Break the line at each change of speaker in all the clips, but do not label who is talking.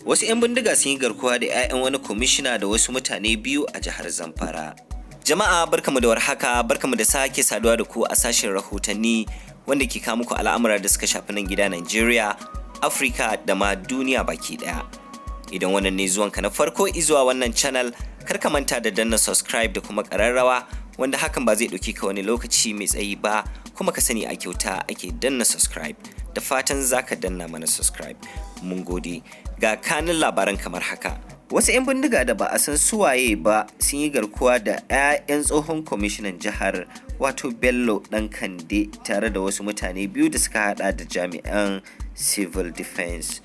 Wasu 'yan bindiga sun yi garkuwa da 'ya'yan wani kwamishina da wasu mutane biyu a jihar Zamfara. Jama'a, barkamu da warhaka, barkamu da sake saduwa da ku a sashen rahotanni wanda ke kawo muku al'amura da suka shafi nan gida Najeriya, Afirka da ma duniya baki daya. Idan wannan ne zuwanka na farko izuwa wannan channel, kar ka manta da danna subscribe da kuma ƙararrawa, wanda hakan ba zai ɗauki ka wani lokaci mai tsayi ba, kuma ka sani a kyauta ake danna subscribe. Da fatan za ka danna mana subscribe. Mun gode. Ga kanin labaran kamar haka. Wasu 'yan bindiga da ba a san suwaye ba sun yi garkuwa da 'ya'yan tsohon kwamishinan jihar, wato Bello Dan Kande, tare da wasu mutane biyu da suka hada da jami'an civil defense.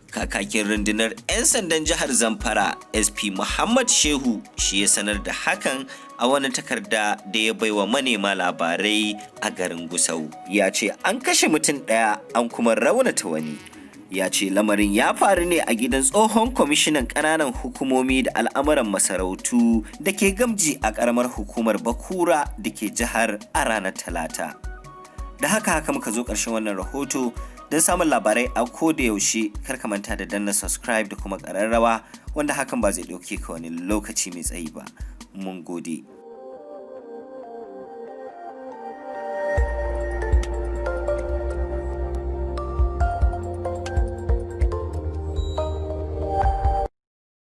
Kakakin rundunar 'yan sandan jihar Zamfara, SP Muhammad Shehu, shi ya sanar da hakan a wani takarda da ya baiwa manema labarai a garin Gusau. Ya ce an kashe mutum ɗaya an kuma raunata wani. Ya ce lamarin ya faru ne a gidan tsohon kwamishinan ƙananan hukumomi da al'amuran masarautu da ke Gamji a ƙaramar hukumar Bakura da ke jihar a ranar Talata. Da haka muka zo ƙarshen wannan rahoto. Don samun labarai a ko da yaushe, kar ka manta da danna subscribe da kuma ƙararrawa, wanda hakan ba zai ɗauke ka wani lokaci mai tsayi ba. Mun gode.